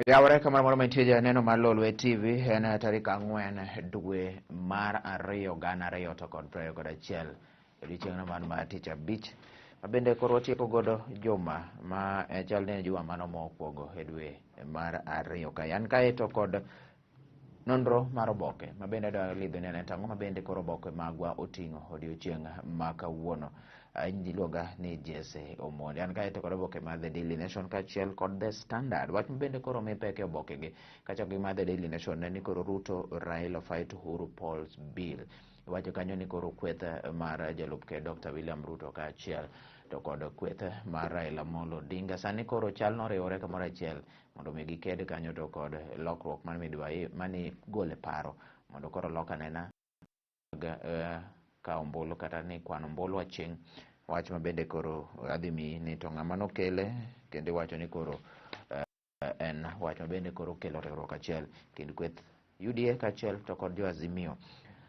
Yawore kamoro moro mantie janeno mar Lolwe TV en tarik 4 dwe mar 2 2021, odiochieng'no mar tich abich ma bende koro watieko godo juma ma chal ni en juma mano mokwongo e dwe mar 2 kae. An kae to kod nonro mar oboke ma bende adwa lidho ni ane tang'o ma bende koro oboke magwa oting'o odiochieng' ma kawuono. Iluonga ni Jesse Omondi. An kae to kod oboke mar The Daily Nation kaachiel kod The Standard. Wach ma bende koro omi pek e oboke gi kachako gi mar The Daily Nation en ni koro Ruto Raila fight Uhuru Paul's bill. Iwacho kanyo ni koro kweth mar jalup ker Dr. William Ruto kaachiel to kod kweth mar Raila Amolo Odinga sani koro chal noriwore kamoro achiel mondo mi giked kanyo to kod lokruok mani gole paro mondo koro lok anena kawo ombulu kata ni kwano ombulu aching'. Wach ma bende koro adhi miyi ni to ng'ama nokele kendo iwacho ni koro en wach ma bende koro kelo riwruok achiel kind kweth UDA kaachiel to kod jo Azimio.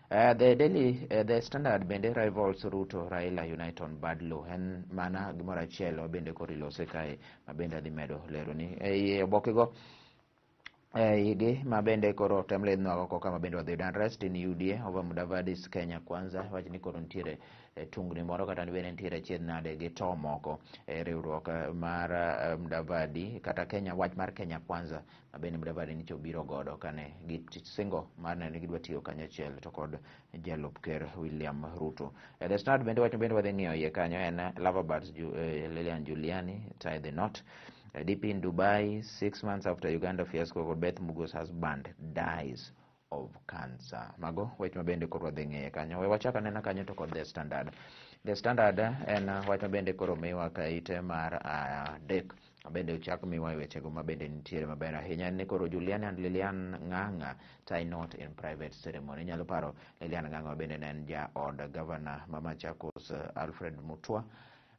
The Standard bende rivals Ruto Raila unite on bad law en mana gimoro achiel ma bende koro ilose kae ma bende adhi medo lero ni ei oboke go igi ma bende koro tem lidhnwa oko kama bende wadhi yudo unrest in UDA over Mudavadi's Kenya Kwanza. Wach ni koro nitiere tungni moro kata bende nitiere achiedh nade gi to moko e riwruok mar Mudavadi kata Kenya, wach mar Kenya Kwanza ma bende Mudavadi nyicha obiro godo kane gisingo mar neno ni gidwa tiyo kanyachiel to kod jalup ker William Ruto. The Standard bende wach bende wadhi ng'iyo iye kanyo en Lovebirds Lilian Juliani tie the knot. DP in Dubai 6 months after Uganda fiasco kod Beth Mugo's husband dies of cancer. Mago wach ma bende koro wadhi ng'iye kanyo. We wachak anena kanyo to kod The Standard. The Standard en wach ma bende koro miwa ka ite mar 3 bende ochak miwa e wechego ma bende nitiere maber ahinya en ni koro Julian and Lilian Ng'ang'a tie knot in private ceremony. Inyalo paro Lilian Ng'ang'a ma bende ne en jaod gavana ma Machakos Alfred Mutua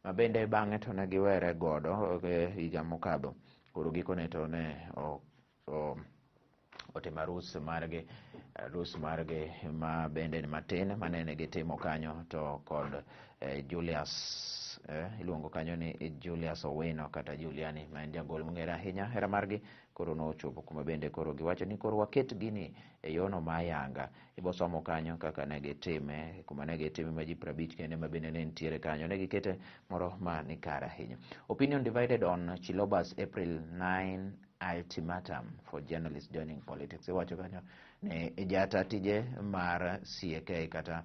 ma bende bang'e to ne giwere godo higa mokadho. Koro gikone to ne otimo arus margi ma bende ni matin manene gitimo kanyo to kod Julius, iluongo kanyo ni Julius Owino kata Juliani ma en jagol mong'ere ahinya. Hera margi koro nochopo kuma bende koro giwacho ni koro waket gini e yono ma ayanga. Ibosomo kanyo kaka ne gitime kuma ne gitime ma ji 50 kende ma bende ne nitiere kanyo ne gikete moro ma ni kare ahinya. Opinion divided on Chiloba's April 9 ultimatum for journalists joining politics. Iwacho kanyo ni jata tije mar CAK kata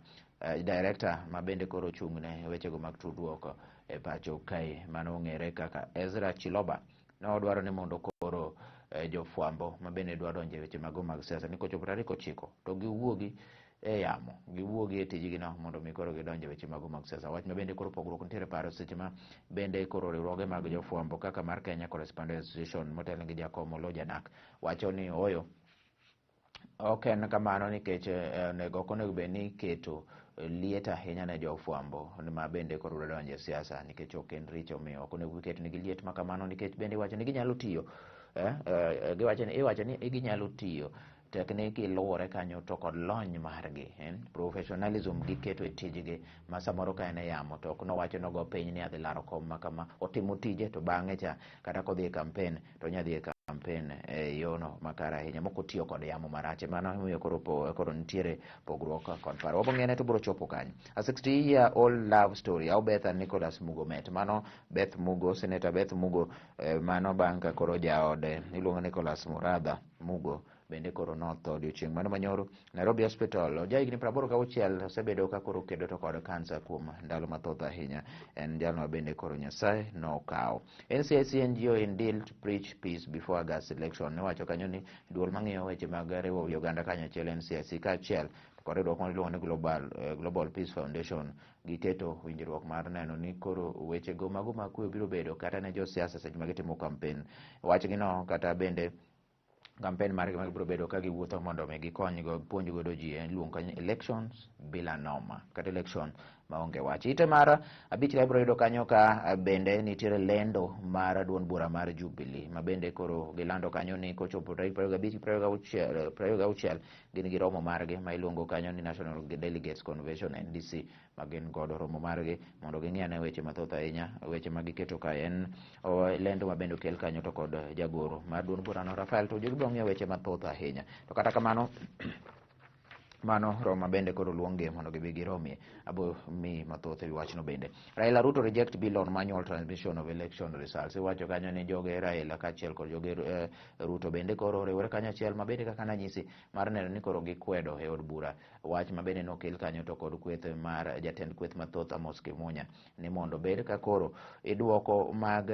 director ma bende koro ochung' ne wechego mag tudruok e pacho kae mano ong'ere kaka Ezra Chiloba ne odwaro ni mondo koro jofwambo ma bende dwa donjo e weche mago mag siasa ni kochopo tarik 9 to giwuogi e yamo, giwuogi e tijgi no mondo mi koro gidonj e weche mago mag siasa. Wach ma bende koro pogruok nitiere paro seche ma bende koro riwruoge mag jofwambo kaka mar Kenya Correspondents Association motelne gi Jakom Oloo Janak wacho ni oyo ok en kamano nikech onego ok onego bed ni iketo liet ahinya ne jofwambo ma bende koro dwa donjo e siasa nikech ok en richo, omiyo ok onego iket negi liet ma kamano nikech bende iwacho ni ginyalo tiyo, giwacho ni iwacho ni ginyalo tiyo tek ni giluwore kanyo to kod lony margi, professionalism giketo e tijgi ma samoro ka en e yamo to ok nowacho nogo piny ni adhi laro kom ma kama, otimo tije to bang'e cha kata kodhi e campaign to onya dhi e campaign e yono makare ahinya mok otiyo kod yamo marach. Mano emomiyo koro koro nitiere pogruok kod paro. Wabo ng'ene to biro chopo kanyo. A 60 year old love story, how Beth and Nicholas Mugo met. Mano Beth Mugo, Senator Beth Mugo, mano bang' ka koro jaode iluongo Nicholas Muradha Mugo bende koro notho odiochieng' mano manyoro Nairobi Hospital. Ja higni 86 osebedo ka koro kedo to kod kansa kuom ndalo mathoth ahinya. En jalno ma bende koro Nyasaye nokawo. NCIC NGO in deal to preach peace before August election. Niwacho kanyo ni duol mang'iyo weche mag riwo wi oganda kanyachiel NCIC kaachiel kod riwruok moro iluongo ni Global Peace Foundation giketo winjruok mar neno ni koro wechego mago mag kwe biro bedo kata ne josiasa seche ma gitimo campaign. Wachgi no kata bende campaign margi ma gibiro bedo ka giwuotho mondo mi gikony go puonj godo ji en iluongo kanyo elections bila noma kata election. Maonge wach. Ite mar 5 ka ibiro yudo kanyo ka bende nitiere lendo mar duond bura mar Jubilee ma bende koro gilando kanyo ni kochopo tarik 25 26 26 gin gi romo margi ma iluongo kanyo ni National Delegates Convention, NDC, ma gin godo romo margi mondo ging'i ane weche mathoth ahinya. Weche ma giketo kae en lendo ma bende okel kanyo to kod jagoro mar duond burano, Rafael Tuju. Gibiro ng'iyo weche mathoth ahinya. To kata kamano, mano romo bende koro luongi mondo gibi giromie, abo mi mathoth ewi wachno bende. Raila, Ruto reject bill on manual transmission of election results. Iwacho kanyo ni joge Raila kaachiel kod joge Ruto bende koro oriwore kanyachiel, ma bende kaka nanyisi mar neno ni koro gikwedo e od bura wach ma bende nokel kanyo to kod kweth mar jatend kweth mathoth, Amos Kimunya, ni mondo bed ka koro iduoko mag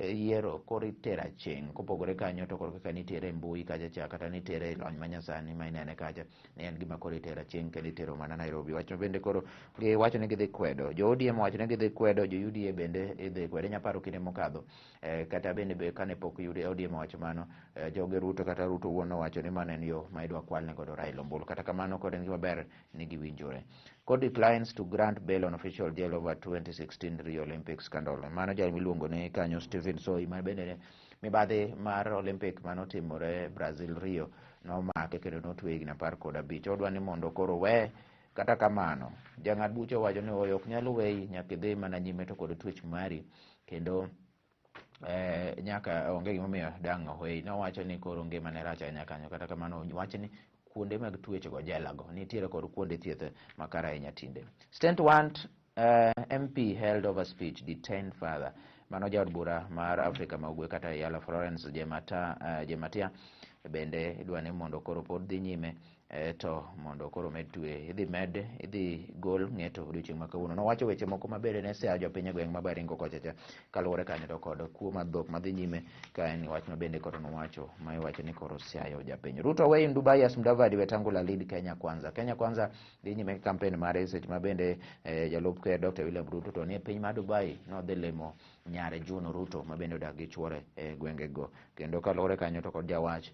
yiero koro itero aching'. Kopogore kanyo to kod kaka nitiere e mbui kacha cha, kata nitiere e lony manyasani ma inene kacha ni en gima koro itero aching' kendo itero mana Nairobi. Wach ma bende koro giwacho ni gidhi kwedo, jo ODM wacho ni gidhi kwedo, jo UDA bende idhi kwedo. Inya paro kinde mokadho kata bende be kane pok UDA, ODM owacho mano, joge Ruto kata Ruto wuon nowacho ni mano en yo ma idwa kwalne godo Raila ombulu. Kata kamano kod en gima ber ni giwinjore. Court declines to grant bail on official jail over 2016 Rio Olympic scandal. Mano jal miluongo ni kanyo Stephen Soi, ma bende ne mibadhi mar Olympic manotimore Brazil Rio nomake kendo notwe higni 15. Odwa ni mondo koro we. Kata kamano, jang'ad bucha owacho ni oyo ok nyal weyi, nyaka idhi mana nyime to kod twech mari kendo nyaka onge gimomiyo dang' oweyi. Nowacho ni koro ngimane rach ahinya kanyo. Kata kamano, wach ni kuonde mag twech go, jela go, nitiere kod kuonde thieth makare ahinya tinde. State want MP held over speech detained further. Mano jaod bura mar Afrika ma Ugwe kata Yala, Florence Jemata, Jematia, bende idwa ni mondo koro pod dhi nyime to mondo koro med twe, idhi med, idhi gol ng'eto odiochieng' ma kawuono. Nowacho weche moko mabende ne siayo jopiny e gweng' ma Baringo kocha cha, kaluwore kanyo to kod kuo mar dhok madhi nyime ka en wach ma bende koro nowacho ma iwacho ni koro siayo japiny. Ruto away in Dubai as Mudavadi, Wetangula lead Kenya Kwanza. Kenya Kwanza dhi nyime gi campaign mare seche ma bende jalup ker Dr. William Ruto to nie piny mar Dubai, nodhi limo nyare Juno Ruto ma bende odak gi chuore e gwengego. Kendo kaluwore kanyo to kod jawach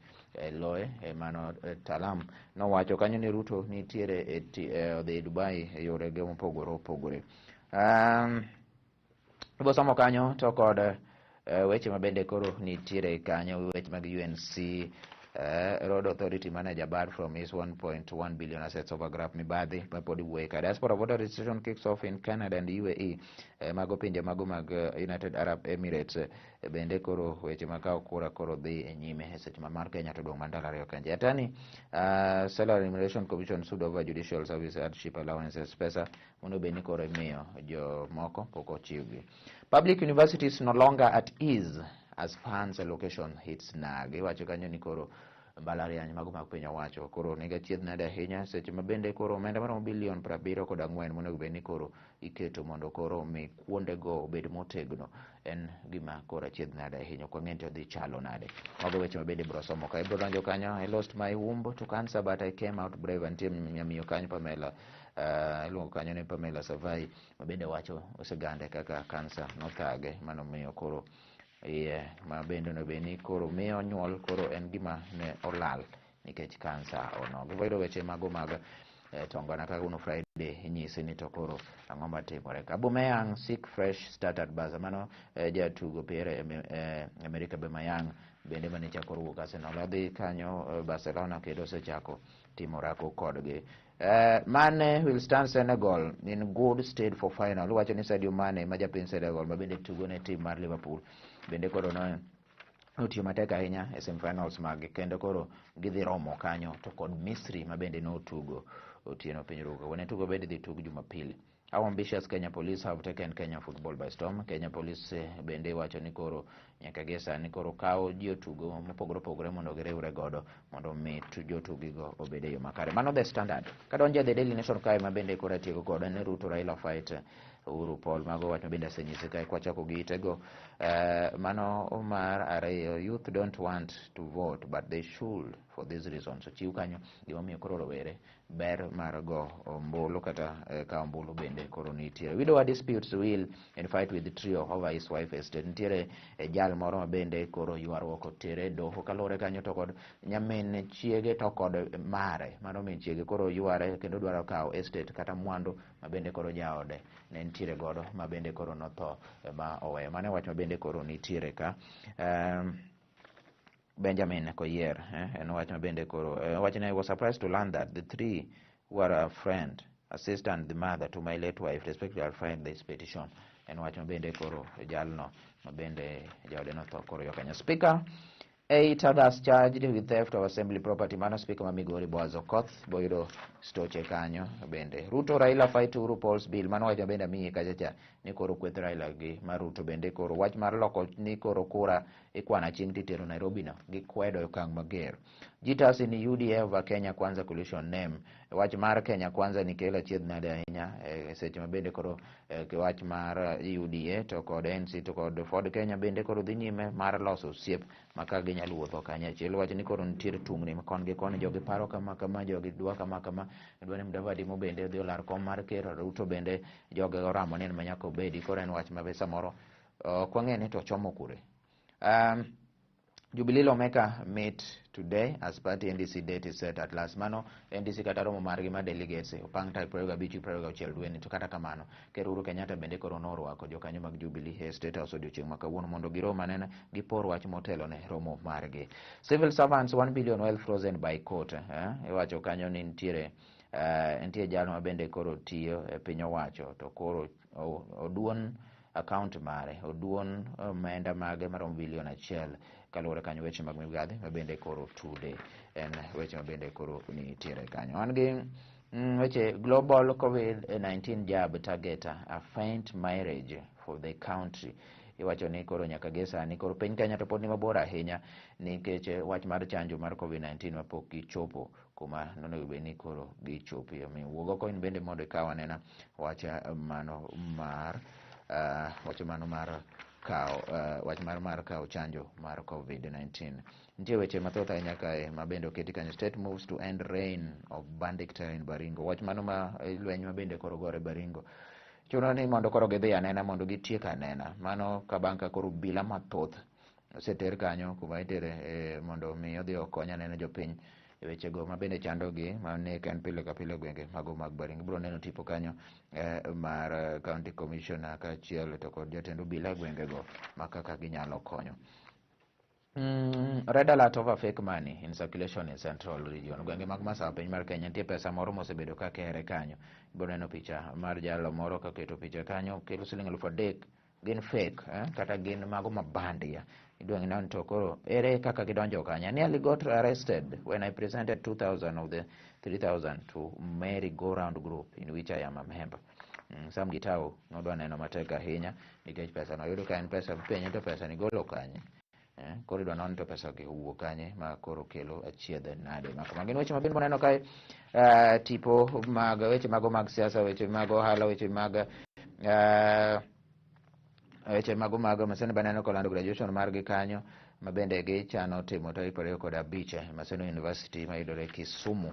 loye mano Talam nowacho kanyo ni Ruto nitiere e odhi Dubai e yorege mopogore opogore. Ibo somo kanyo to kod weche ma bende koro nitiere kanyo, weche mag UNC, Road Authority manager barred from his 1.1 billion assets over graft. Mibadhi ma pod iwuoye ka. Diaspora voter registration kicks off in Canada and UAE. Mago pinje mago mag United Arab Emirates. Bende koro weche mag kawo kura koro dhi e nyime e seche ma mar Kenya to dong' mana ndalo 2 kende. Atani Salary Remuneration Commission sued over judicial service hardship allowances. Pesa mondo bed ni koro imiyo jomoko pok ochiwgi. Public universities no longer at ease as funds allocation hits snag. Iwacho kanyo ni koro mbalariany mago mag piny owacho koro niga chiedh nade ahinya seche ma bende koro omenda maromo bilion 74 monego bed ni koro iketo mondo koro mi kuondego obed motegno en gima koro achiedh nade ahinya. Ok wang'e ni to dhi chalo nade. Mago weche ma bende ibiro somo ka ibiro donjo kanyo. I lost my womb to cancer but I came out brave. Nitie nyamiyo kanyo Pamela, iluongo kanyo ni Pamela Savai, ma bende wacho osigande kaka kansa nothage manomiyo koro iye ma bende onego bed ni koro miyo nyuol koro en gima ne olal nikech kansa onogo. Ibiro yudo weche mago mag tongona kawuono Friday, inyisi ni to koro ang'o matimore ka. Aubameyang seek fresh start at Barca. Mano jatugo Pierre Emerick Aubameyang bende mane chako wuok Arsenal odhi kanyo Barcelona kendo osechako timo orako kodgi. Mane will stand Senegal in good stead for final. Iwacho ni Sadio Mane ma japiny Senegal ma bende tugo ne team mar Liverpool bende koro no notiyo matek ahinya e semifinals mag kendo koro gidhi romo kanyo to kod Misri ma bende notugo otieno piny Ruga. Wane tugo bende dhi tug Jumapili. How ambitious Kenya Police have taken Kenya football by storm. Kenya Police bende wacho ni koro nyaka gie sani koro kawo jotugo mopogore opogore mondo giriwre godo mondo mi jotugigo obed e yo makare. Mano The Standard. Kadonjo e The Daily Nation kae ma bende koro atieko godo en ni Ruto Raila fight Uhuru Paul. Mago wach ma bende asenyisi kae kwachako gi itego. Mano mar ariyo, youth don't want to vote but they should for these reasons. Ochiw kanyo gimomiyo koro rowere. Ber mar go ombulu kata kawo ombulu bende koro nitiere. Widower disputes will and fight with trio over his wife estate. Nitiere jal moro ma bende koro ywaruok otere e doho kaluwore kanyo to kod nyamin chiege to kod mare. Mano min chiege koro yware kendo dwaro kawo estate kata mwandu ma bende koro jaode ne nitiere godo ma bende koro notho ma oweyo. Mano e wach ma bende koro nitiere ka. Benjamin Koyier en wach ma bende koro wach ne, "I was surprised to learn that the three were a friend, a sister and the mother to my late wife respectively. I'll find this petition." En wach ma bende koro jalno ma bende jaode notho koro yo kanyo. Speaker, eight others charged with theft of assembly property. Mano speaker ma Migori Boaz Okoth boyudo stoche kanyo bende. Ruto Raila fight Uhuru polls bill. Mano wach ma bende amiyi kacha cha ni koro kweth Raila gi mar Ruto bende koro wach mar loko ni koro kura ikwano aching' titero Nairobi no gikwedo e okang' mager. Jitters in UDA over Kenya Kwanza coalition name. Wach mar Kenya Kwanza ni kelo achiedh nade ahinya e seche ma bende koro wach mar UDA to kod NC to kod Ford Kenya bende koro dhi nyime mar loso osiep ma ka ginyalo wuotho kanyachiel. Wach ni koro nitiere tungni kon gi koni, jogi paro kama kama, jogi dwa kama kama, dwa ni Mudavadi mo bende odhi olar kom mar ker, Ruto bende joge oramo ni en ma nyaka obedi. Koro en wach ma be samoro ok wang'e ni to chomo kure. Jubilee lawmaker meet today as party NDC date is set at last. Mano NDC kata romo margi ma delegates opang tarik 25 26 dweni. To kata kamano, Ker Uhuru Kenyatta bende koro norwako jokanyo mag Jubilee e State House odiochieng' ma kawuono mondo girom anena gipor wach motelo ne romo margi. Civil servants 1 billion wealth frozen by court. Iwacho kanyo ni nitie jal ma bende koro tiyo e piny owacho to koro oduon account mare, oduon omenda mage maromo bilion 1 kaluwore kanyo weche mag mibadhi ma bende koro tude en weche ma bende koro nitiere kanyo. Wan gi weche global COVID-19 jab target a faint mirage for the country. Iwacho ni koro nyaka gie sani koro piny Kenya to pod ni mabor ahinya nikech wach mar chanjo mar COVID-19 mapok gichopo kuma nonego bed ni koro gichopie. Omiyo wuog oko in bende mondo ikaw anena wach mano mar wach mano mar kawo wach mar kawo chanjo mar COVID-19. Nitie weche mathoth ahinya kae ma bende oketi kanyo. State moves to end reign of bandit terror in Baringo. Wach mano ma lweny ma bende koro gore Baringo. Chuno ni mondo koro gidhi anena mondo gitiek anena. Mano ka bang' ka koro obila mathoth oseter kanyo kuma itere mondo mi odhi okony anena jopiny e wechego ma bende chandogi ma nek en pile ka pile gwenge mago mag Baringo. Ibiro neno tipo kanyo mar county commissioner kaachiel to kod jatend obila e gwengego ma kaka ginyalo konyo. Red alert over fake money in circulation in Central Region. Gwenge mag Masawa piny mar Kenya nitie pesa moro mosebedo ka kere kanyo. Ibiro neno picha mar jalo moro kaketo picha kanyo kelo siling 3000 gin fake kata gin mago mabandia. Idwa ng'e to koro ere kaka gidonjo kanyo. I nearly got arrested when I presented 2000 of the 3000 to Merry Go Round group in which I am a member. Sam Gitau nodwa neno matek ahinya nikech pesa no yudo ka en pesa penye to pesa ni golo kanye. Koro idwa non to pesa gi owuok kanye ma koro kelo achiedh nade ma gin weche mabende waneno kae, tipo mag weche mago mag siasa, weche mag ohala, weche mag weche mago mag Maseno baneno kolando graduation margi kanyo ma bende gichano timo tarik 25 Maseno University mayudore Kisumu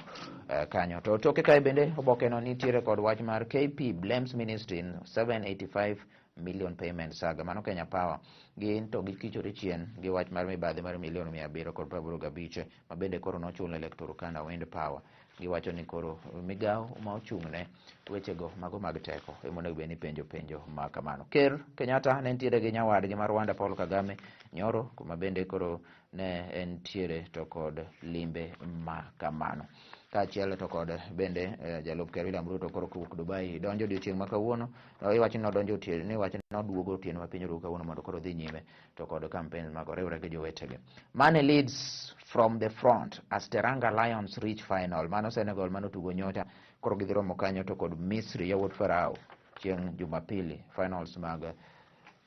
kanyo. To toke kae bende oboke no nitiere kod wach mar KP blames ministry in 785 million payment saga. Mano Kenya Power gin to gikichore chien gi wach mar mibadhi mar milion 785 ma bende koro nochul ne Lake Turkana Wind Power. Giwacho ni koro migawo ma ochung' ne wechego mago mag teko ema onego bed ni penjo penjo ma kamano. Ker Kenyatta ne nitiere gi nyawadgi ma Rwanda Paul Kagame nyoro kuma bende koro ne entiere to kod limbe ma kamano. Kaachiel to kod bende jalup ker William Ruto koro kowuok Dubai donjo odiochieng' ma kawuono. Iwacho ni nodonjo otieno, ni iwacho ni noduogo otieno ma piny oru kawuono mondo koro odhi nyime to kod campaign mag oriwre gi jowetegi. Mane leads from the front as Teranga Lions reach final. Mano Senegal mano tugo nyocha koro gidhi romo kanyo to kod Misri yawuot Farao chieng' Jumapili finals mag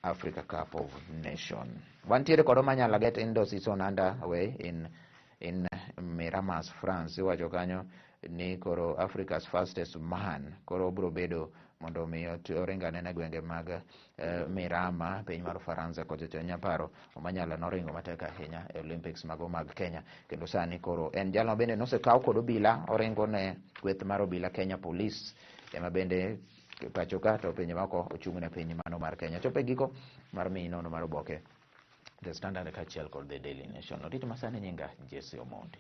Africa Cup of Nation. Wantiere kod Omanyala get indoor season underway in Miramas, France. Iwacho kanyo ni koro Africa's fastest man koro obiro bedo mondo omi oring anena e gwenge mag Mirama, piny mar Ufaransa kocha cha. Nyaparo Omanyala noringo matek ahinya e Olympics mago mag Kenya, kendo sani koro en jalno bende nosekaw kod obila, oringo ne kweth mar obila Kenya Police ema bende pacho ka to pinje moko ochung' ne piny mano mar Kenya. Chopo e giko mar miyi nono mar oboke The Standard kaachiel kod The Daily Nation. Orito masani nyinga Jesse Omondi.